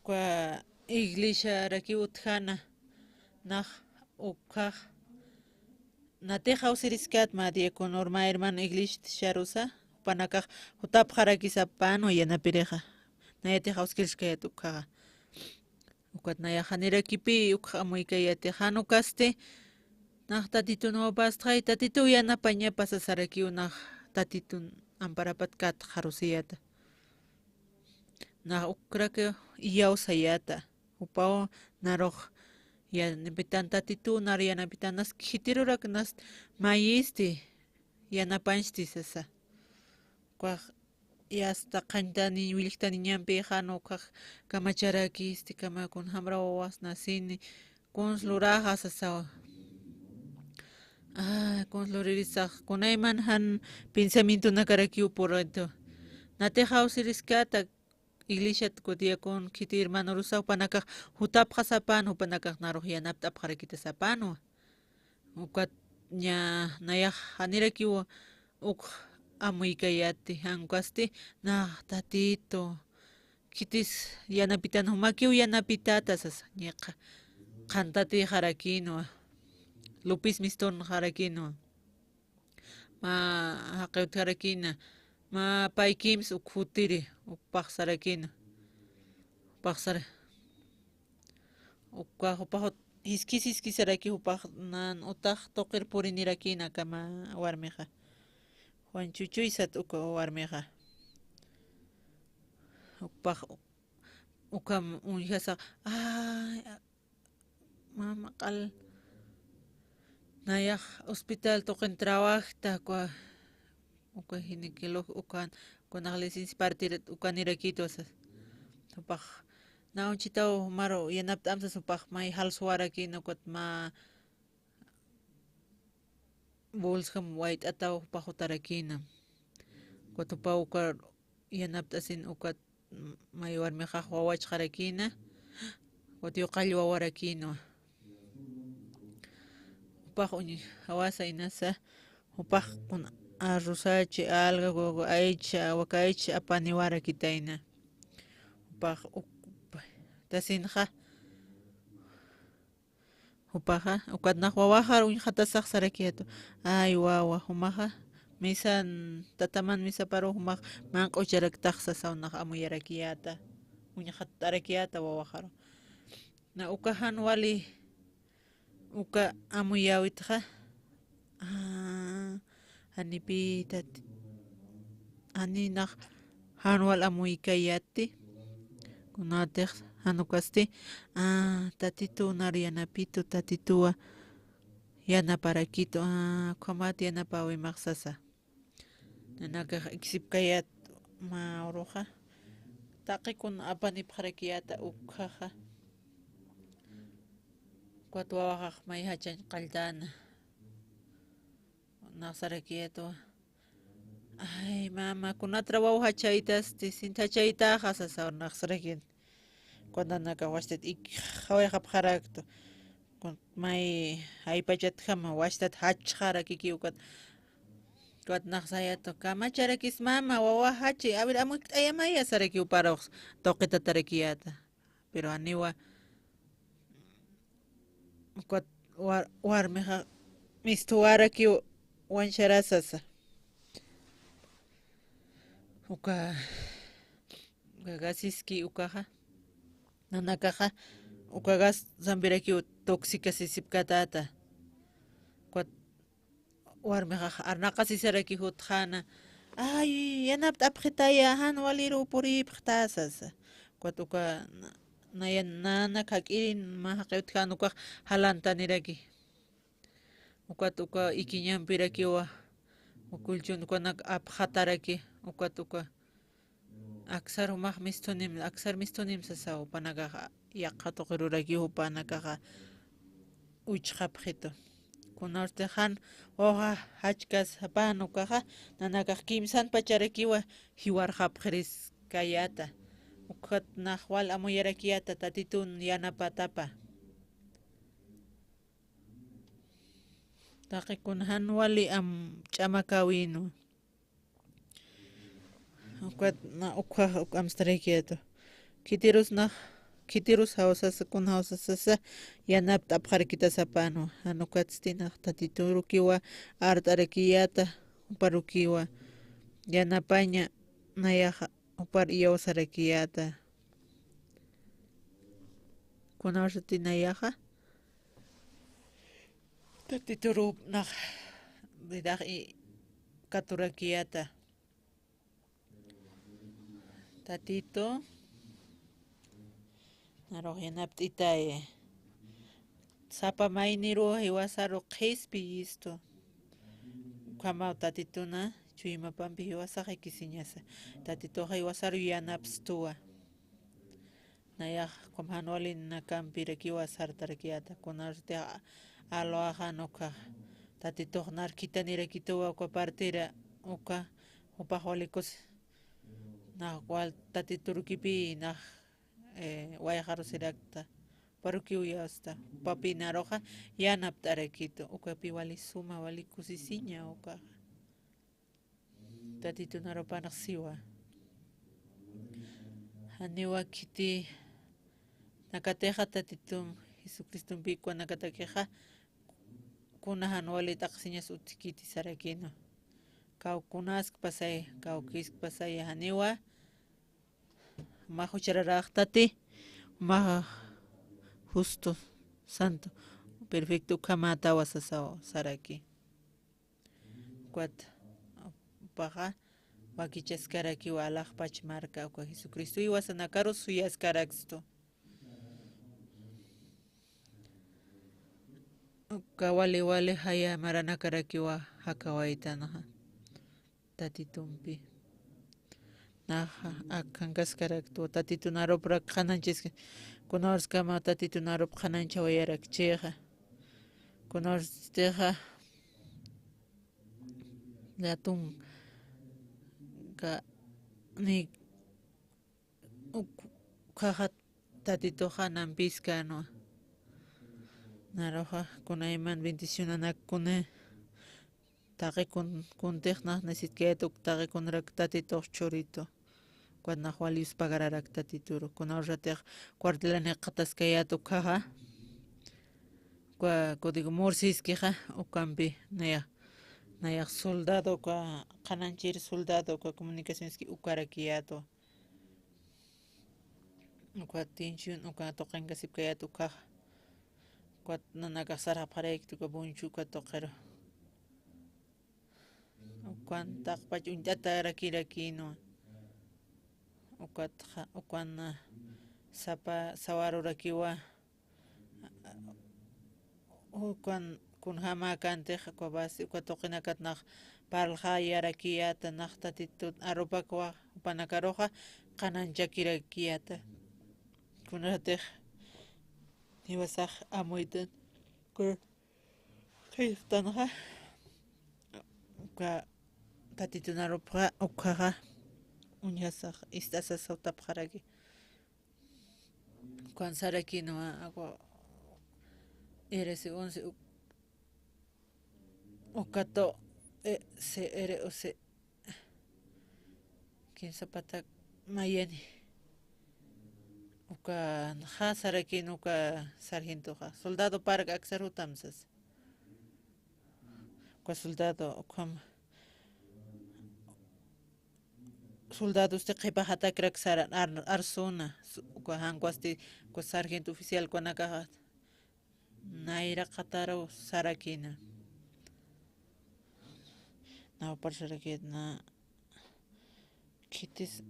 Ukwa iglesiarakiw utjana, nax ukhax, natixa usiriskät mä diácono, mä hermano iglesiarusa, jupanakax jutapxaraki sapänwa yanapirixa, nayatixa uskiriskayät ukhaxa. Ukat nayax janirakipï ukx amuykayäti, jan ukasti, nax Tatitun wawapastxay, Tatituw yanapañapa sasarakiw, nax Tatitun amparapat katxarusiyäta. Nax ukraki iyawsayäta, jupaw narux yanapitan Tatituw, nar yanapitan nas khitirurak nas mayisti, yanapañsti sasa. Ukax yasta qhañtani, willjtaniñampi, jan ukhax kamacharakisti, kama kunjamra wawas nasini, kuns luraxa sasawa. Ay, kuns luririsax, kunayman jan pensamientonakarakiw puritu. Natixa usiriskata, iglesiat uka diácono khiti hermanorusa, jupanakax jutapxa sapänwa, jupanakax narux yanapt'apxarakita sapänwa. Ukat ña nayax janirakiw ukx amuykayäti, jan ukasti, nax Tatitu, khitis yanapitan, jumakiw yanapitäta sasa, ñiqa qhantatixarakïnwa, lupis mistunxarakïnwa. Mä jaqi utjarakïna, mä pay kimsa uk jutiri, uk paxsarakïna, paxsara. Uka jupax ut-, jiskis jiskisaraki jupax nan utax tuqir purinirakïna aka mä warmixa. Juan Chuchuysat uka warmixa. Jupax ukham uñjasax, ay, mama q'al, nayax hospital tuqin trabajta, uka, uka ginecólogo, ukan, uka nax licencia partir, uka nirakïtwa sasa. Jupax na uñchitaw maru yanapt'am sasa, jupax may jalsuwarakïna, ukat mä bolsjam wayt'ataw jupax jutarakïna. Ukat jupaw uka yanapt'asin, ukat may warmixax wawachxarakïna, ukat yuqall wawarakïnwa. Jupax uñjawasa inasa, jupax kun arrozachi, alga, gu-, gu-, aycha, waka aycha apaniwarakitayna. Jupax uk-, tasinxa, jupaxa, ukat nax wawaxar uñxatasax sarakiyätwa. Ay, wawa, jumaxa, misan, tataman misaparu jumax manq'ucharaktax sasaw, nax amuyarakiyäta, uñxattarakiyäta wawaxaru. Na uka jan wali, uka amuyäwitxa, ah, janipï Tati-, jani nax jan wal amuykayäti, kunatix jan ukasti, ah, Tatituw nar yanapitu, Tatituwa yanaparakitu, ah, ukhamat yanapäwimax sasa. Nanakax iksipkayät mä uruxa, taqi kun apanipxarakiyäta ukhaxa. Ukat wawaxax may jachañ qalltäna. Nax sarakiyätwa. Ay, mama, kunatra waw jachaytasti, sint jachaytäxa sasaw, nax sarakïn. Ukat nanakax wachtat ikxawayxapxaraktu. Kun-, may jaypachatjama wachtat jachxarakiki ukat. Ukat nax sayätwa, kamacharakis mama, wawa jachi, a ver, amukt'ayamaya saraki, juparux tuqitatarakiyäta. Pero janiwa, ukat war-, warmixa mistuwarakiw wañchara sasa. Uka, uka gasiski ukaxa, nanakaxa, uka gas sampirakiw tóxica sisipkatäta. Ukat warmixax arnaqasisaraki jutxäna. Ay, yanapt'apxitaya, jan waliruw purïpxta sasa. Ukat uka na-, nayan nanak jak'irin mä jaqi utjän ukax jalantaniraki. Ukat uka ikiñampirakiwa, uka colchón ukanak apxataraki, ukat uka aksar jumax mistunim, aksar mistunim sasaw, jupanakaxa yaqha tuqirurakiw jupanakaxa uchxapxitu. Kunarti jan wawaxa jachkaspan ukaxa, nanakax kimsan pacharakiwa jiwarxapxiriskayäta. Ukat nax wal amuyarakiyäta Tatitun yanapatapa. Taqi kun jan wali am ch'amakäwinwa. Ukat na ukxa, uk amstarakiyätwa. Khitirus nax Khitirus jawsasa, kun jawsasasa, yanapt'apxarakitasa apanu. Jan ukatsti nax Tatiturukiwa art'arakiyäta, juparukiwa yanapaña, nayaxa jupar iyawsarakiyäta. Kunawsati nayaxa Tatituruw nax vidax i-, katurakiyäta. Tatitu, narux yanapt'itay. Sapa mayniruw jiwasaru qhispiyistu. Ukhamaw Tatituna chuymapampi jiwasax jikisiñasa. Tatitux jiwasaru yanapstuwa. Nayax ukham jan walinakampi rakiwa sartarakiyäta, kunarutix a-, alwaxan ukhax Tatitux nar khithanirakituwa uka partira, uka jupax walikus nax wal Tatiturukipi nax, eh, wayxarusirakta, juparukiw iyawsta, jupapi naruxa yanapt'arakitu, ukapi wali suma, wali kusisiña ukaxa. Tatitun arupanx siwa. Janiwa khitinakatixa Tatitun Jesucristompi ukanakatakixa kuna jan wali t'aqhisiñas utjkiti sarakïnwa. Kawkunaskpasay, kawkiskpasay, janiwa mä juchararaxtati, mä justo, santo, perfecto ukhamätawa sasaw saraki. Ukat jupaxa wakichaskarakiwa alaxpach marka, uka Jesucristo jiwasanakaru suyaskarakstu. Uka wali wali jaya maranakarakiwa jakawaytanxa Tatitumpi. Naxa akhankaskaraktu, Tatitun aruprak qhanañchis, kunawrskama Tatitun arup qhanañchawayarakchixa. Kunawrstixa llatunka ni ukhaxa Tatituxa nampiskänwa. Naruxa kunayman bendicionanak kuna taqi kun, kuntix nax necesitkayät uk taqi kunrak Tatitux churitu. Ukat nax wal yuspagararak Tatituru. Kunawrxatix cuartelan jikxataskayät ukhaxa. Uka código Morse jiskixa, ukampi nayax, nayax soldado, uka qhanañchir soldado, uka comunicacioneski ukarakiyätwa. Uka atención, uka tuqinkasipkayät ukhaxa. Ukat nanakax sarapxaraykta uka bunchu uka tuqiru. Ukan taqpach uñt'atarakirakïnwa. Ukatxa, ukan sapa sawarurakiwa. Ukan kunjamäkantix uka base, uka tuqinakat nax parlxayarakiyäta, nax Tatitun arupakwa jupanakaruxa qhanañchakirakiyäta. Kunatix jiwasax amuytan, uka qillqtanxa, uka Tatitun arupxa, ukhaxa uñjasax ist'asasaw tapxaraki. Ukan sarakïnwa, akwa R C once, u-, ukatu, eh, C R O C, kinsa patak mayani. Ukanxa sarakïn uka sargentoxa, soldado park aksar jutam sasa. Uka soldado, ukham soldadosti qhipa jatakrak saran ar-, arsuna, su-, uka jankwasti, uka sargento oficial kunakaxa nayraqataru sarakïna. Naw parsarakïna, khitis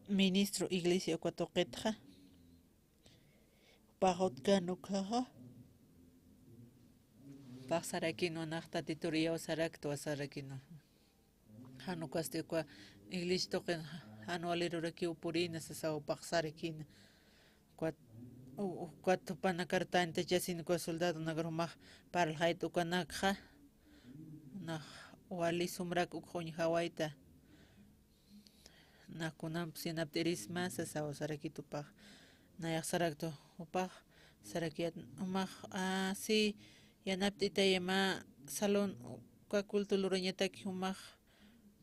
ministro iglesia uka tuqitxa. Paxutkän ukhaxa. Pax sarakïnwa nax Tatitur iyawsaraktwa sarakïnwa. Jan ukasti uka iglesia tuqin jan walirurakiw purïna sasaw pax sarakïna. Ukat, u-, ukat jupanakar tantachasin uka soldadonakar jumax parlxayta ukanakxa. Nax wali sumrak ukxa uñjawayta. Nax kunamps yanapt'irisma sasaw sarakitupax. Nayax saraktu jupax sarakiyät jumax, ah, sí, yanapt'itayama salón uka culto lurañataki jumax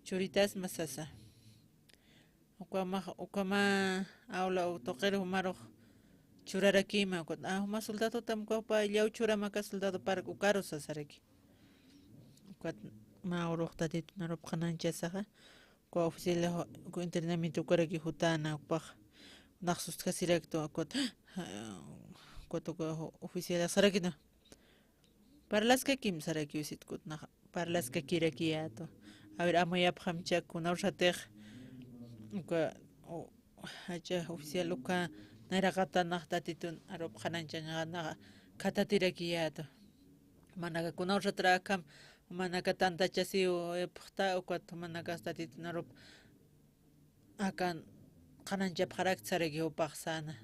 churitasma sasa. Ukamax, ukama aula tuqir jumarux churarakima, ukat, a, juma soldadotam uka jupa llaw churam aka soldado park ukaru sasaraki. Ukat mä urux Tatitun arup qhanañchasaxa, uka oficial, uka entrenamiento ukaraki jutäna, jupax nax sustjasirakta, ukat, ukat uka oficial sarakina. Parlaskakim sarakiw sitkut nax, parlaskakirakiyätu. A ver, amuyapxam chak kunawsatix, uka, u-, jacha oficial uka nayraqata nax Tatitun arup qhanañchañaxa nax khatatirakiyätu. Jumanaka kunawsatix akham, jumanaka tantachasiw ipxta, ukat jumanakas Tatitun arup akan qhanañchapxarakta saraki jupax säna.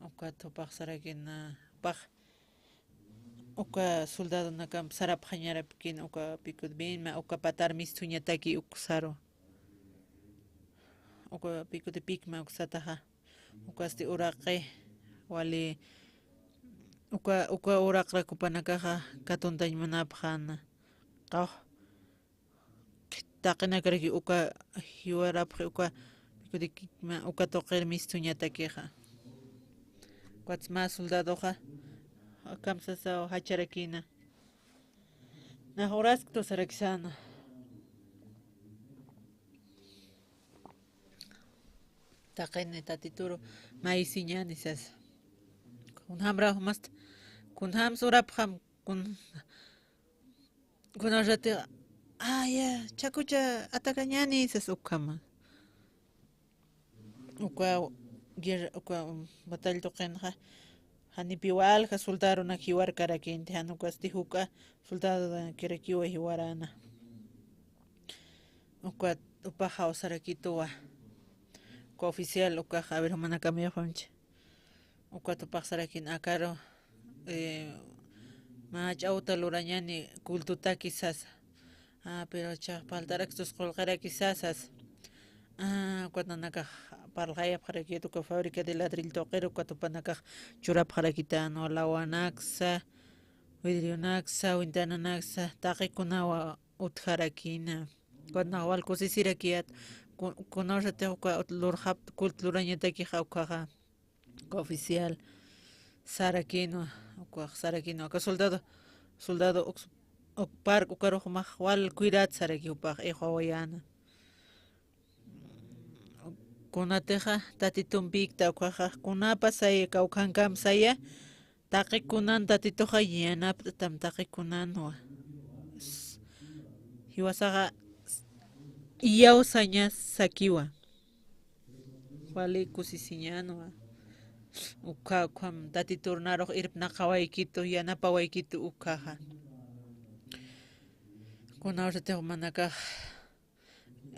Ukat jupax sarakina, jupax uka soldadonakamp sarapxañarapkin uka pico de vinma, uka patar misthuñataki uksaru. Uka pico de picma uksataxa. Ukasti uraqi, wali, uka, uka uraqrak jupanakaxa katuntañ munapxäna. Qaw, taqinakaraki uka jiwarapxi uka pico de picma, uka tuqir misthuñatakixa. Ukats mä soldadoxa, akham sasaw jacharakïna. Nax urasktu sarakisana. Taqini Tatituru mayisiñäni sasa. Kunjamra jumasta, kunjams urapxam, kun-, kunawsatix, aya, chakucha atakañäni sas ukhama. Uka guerra, uka, um, batalla tuqinxa, janipi walja soldadonak jiwarkarakïnti, jan ukasti juk'a soldadonakirakiwa jiwaräna. Ukat jupax jawsarakituwa. Uka oficial ukax, a ver, jumanakam yaqunchi. Ukat jupax sarakïna akaru, eh, mä jach'a uta lurañäni cultotaki sasa. Ah, pero jichhax faltarakistus qullqiraki sasas. Ah, ukat nanakax parlxayapxarakit uka fábrica de ladrillo tuqir, ukat jupanakax churapxarakitänwa lawanaksa, vidrionaksa, ventananaksa, taqi kunawa utjarakïna. Ukat nax wal kusisirakiyät, ku-, kunawsatix uka lurxapta culto lurañatakixa ukhaxa. Uka oficial sarakïnwa, ukax sarakïnwa, aka soldado, soldado uk, uk park ukarux jumax wal cuidad saraki jupax ixwawayäna. Kunatixa Tatitumpïkta ukhaxa, kunapa saya, kawkhankam saya, taqi kunan Tatituxa yanapt'atam taqi kunanwa. S-, jiwasaxa s-, iyawsaña sakiwa. Wali kusisiñänwa. Ukha, ukham Tatitur narux irpnaqawaykitu, yanapawaykitu ukhaxa. Kunawsatix jumanakax,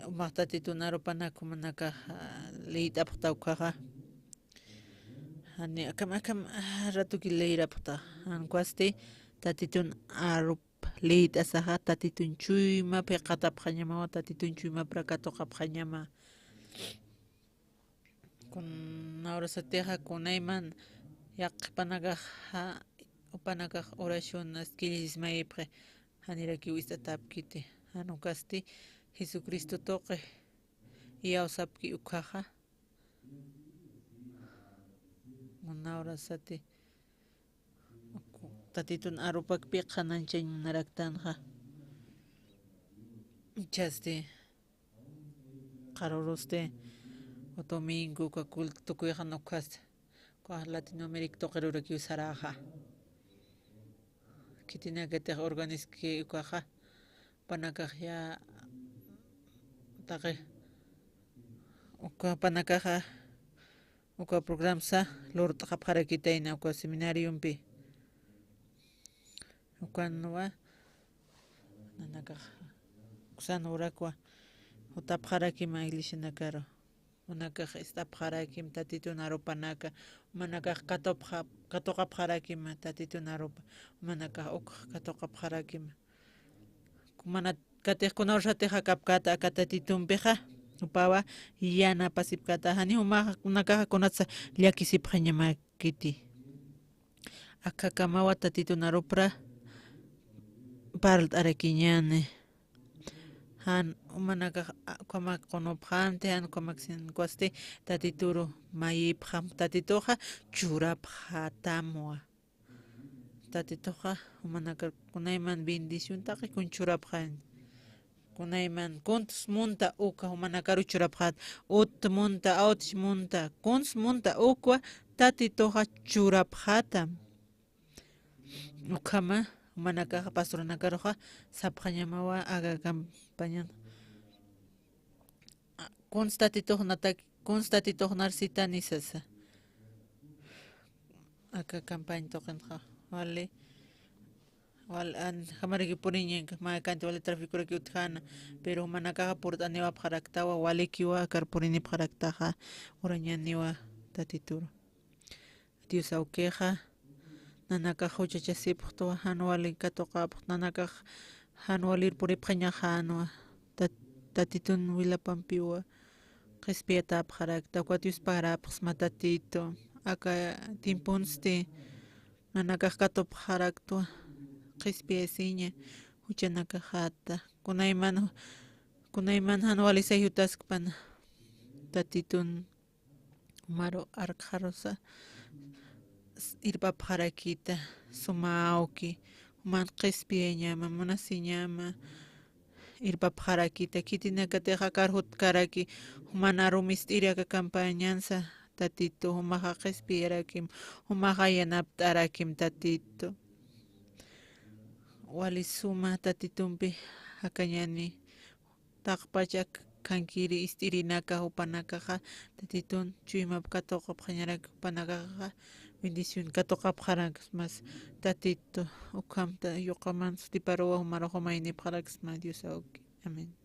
jumax Tatitun arupanak jumanakax, ah, liyt'apxta ukhaxa. Jani akham, akham, ah, ratuki liyirapxta. Jan ukhasti Tatitun arup liyt'asaxa, Tatitun chuymap jikxatapxañamawa, Tatitun chuymapra katuqapxañama. Kunawrasatixa kunayman yaqhipanakaxa, jupanakax oración askillismayipxi, janirakiw ist'atäpkiti. Jan ukasti Jesucristo tuqi iyawsapki ukhaxa. Kunawrasati Tatitun arupakpi qhanañchañ munaraktanxa. Jichhasti, qharürusti, o domingo, uka culto tukuyxan ukhasti, uka Latinoamérica tuqirurakiw saräxa. Khitinakatix organizki ukaxa, jupanakax ya, taqi, uka jupanakaxa, uka programsa lurt'xapxarakitayna uka seminariompi. Ukanwa, nanakax uksan urakwa jutapxarakima iglesianakaru. Jumanakax ist'apxarakim Tatitun arupanaka, jumanakax katupxa-, katuqapxarakima Tatitun arupa, jumanakax ukx katuqapxarakima. Jumanakatix kunawsatix jakapkäta aka Tatitumpixa, jupawa yanapasipkäta, jani jumanakaxa kunatsa llakisipxañamäkiti. Akhakamawa Tatitun arupra parlt'arakiñäni. Jan umanakax, a, ukhamak qunupxamti, jan ukhamak sinkuwasti, Tatituru mayipxam, Tatituxa churapxatamwa. Tatituxa umanakar kunayman bendición taqi kun churapxañ. Kunayman kuns munta uka umanakaru churapxat, ut munta, awtx munta, kuns munta ukwa Tatituxa churapxatam. Ukhama, umanakaxa pastoranakaruxa sapxañamawa aka campañan. Kuns Tatitux natak, kuns Tatitux narsitani sasa. Aka campaña tuqinxa, wali. Wal, an, jamaraki puriñanka, mä kanti wali traficoraki utjana, pero umanakaxa purt'aniwapxaraktawa, walikiwa akar purinipxaraktaxa, urañaniwa Tatituru. Dios awkixa, nanakax juchachasipxtwa, jan wali katuqapxt, nanakax jan walir puripxañaxänwa, tat-, Tatitun wilapampiwa qhispiyatapxarakta, ukat yusparapxsma Tatitu, aka tiemponsti, nanakax katupxaraktwa, qhispiyasiña, juchanakaxata, kunayman, kunayman jan wali sayjutaskpana, Tatitun umaru arkxarusa, s-, irpapxarakita, suma awki, juman qhispiyañama, munasiñama, irpapxarakita, khitinakatixa akar jutkaraki, juman aru mist'iri aka campañansa, Tatitu, jumaxa qhispiyarakim, jumaxa yanapt'arakim, Tatitu. Wali suma Tatitumpi jakañani, taqpach ak-, kankiri ist'irinaka jupanakaxa, Tatitun chuymap katuqapxañarak jupanakaxa, bendición katuqapxaraksmas, Tatitu, ukham ta-, yuqaman sutiparuwa jumarux jumaynipxaraksma Dios awki. Amén.